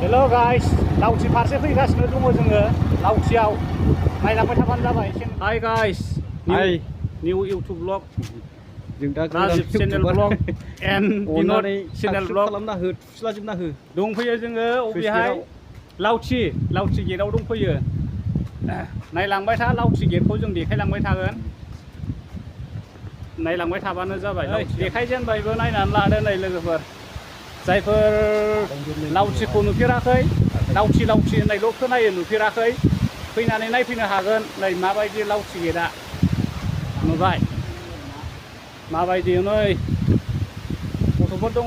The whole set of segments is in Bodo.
हेल' गाइस लावथि फारसे फैगासिनो दङ जोङो लावथियाव नायलांबाय थाबानो जाबाय। Hi guys new YouTube vlog जों the Rajib channel vlog and Binod channel vlog खालामना हो थुस्लाजोबना हो। दंफैयो जोङो अबेहाय लावथि गेटआव दंफैयो। नायलांबाय था लावथि गेटखौ जों देखायलांबाय थागोन। नायलांबाय थाबानो जाबाय। देखायजेनबायबो नायनानै लादो नै लोगोफोर जायफोर लावथिखौ नुफेराखै लावथि होननायल' खोनायो नुफेराखै फैनानै नायफैनो हागोन। नै माबायदि लावथि गेटआ नुबाय माबायदि नै गथ'फोर दङ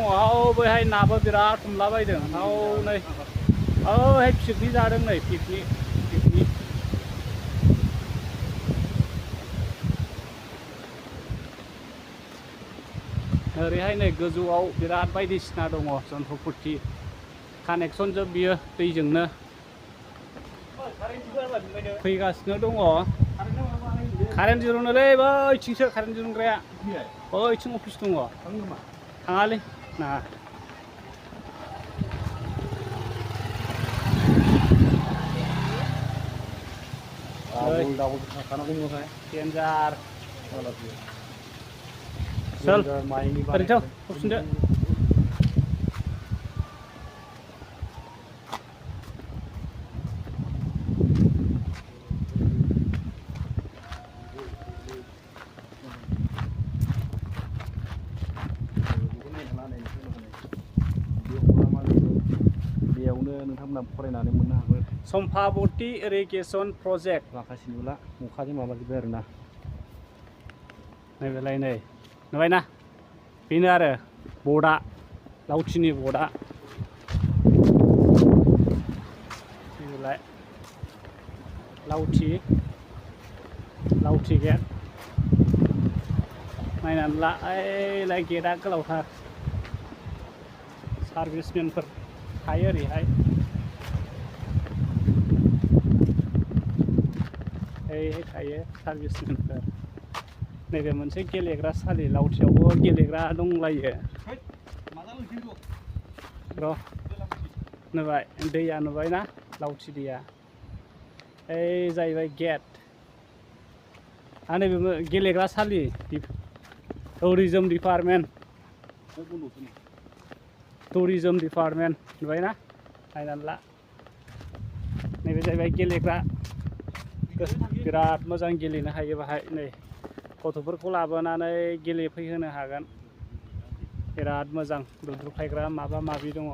बैहाय नाबो बिराद हमलाबायदों नै ओहाय पिकनिक जादों नै पिकनिक ओरैहाय नै गोजौआव बिराद बायदिसिना दङ जन्त्रफुरथि कानेक्सन जोब बियो दैजोंनो फैगासिनो दङ। कारेन्ट दिरुनोलै बैथिंसो कारेन्ट दिरुनग्राया बैथिं अफिस दङ। थाङालै नाङा डेन्जार चल ओरैथ' हरफिनदो। बेयावनो नोंथांमोना फरायनानै मोननो हागोन। सम्पाबति इरिगेसन प्रजेक्ट माखासे नुला अखाजों माबाजोब्बाय आरोना। नैबेलाय नै नुबायना बेनो आरो बर्डआ लावथिनि बर्डआ नैबेलाय लावथि गेट नायनानै ला ओइलाय गेटआ गोलावथार सार्भिसमेनफोर थायो ओरैहाय थायो सार्भिसमेनफोर। नैबे मोनसे गेलेग्रा सालि लावथियावबो गेलेग्रा दंलायो र' नुबाय दैया नुबायना लावथि दैया ओइ जाहैबाय गेट आरो नैबे गेलेग्रा सालि टुरिजम डिपार्टमेन्ट नुबायना नायनानै ला। नैबे जाहैबाय गेलेग्रा बिराद मोजां गेलेनो हायो बाहाय नै गथ'फोरखौ लाबोनानै गेलेफैहोनो हागोन। बिराद मोजां दुद्रुख्लायग्रा माबा माबि दङ।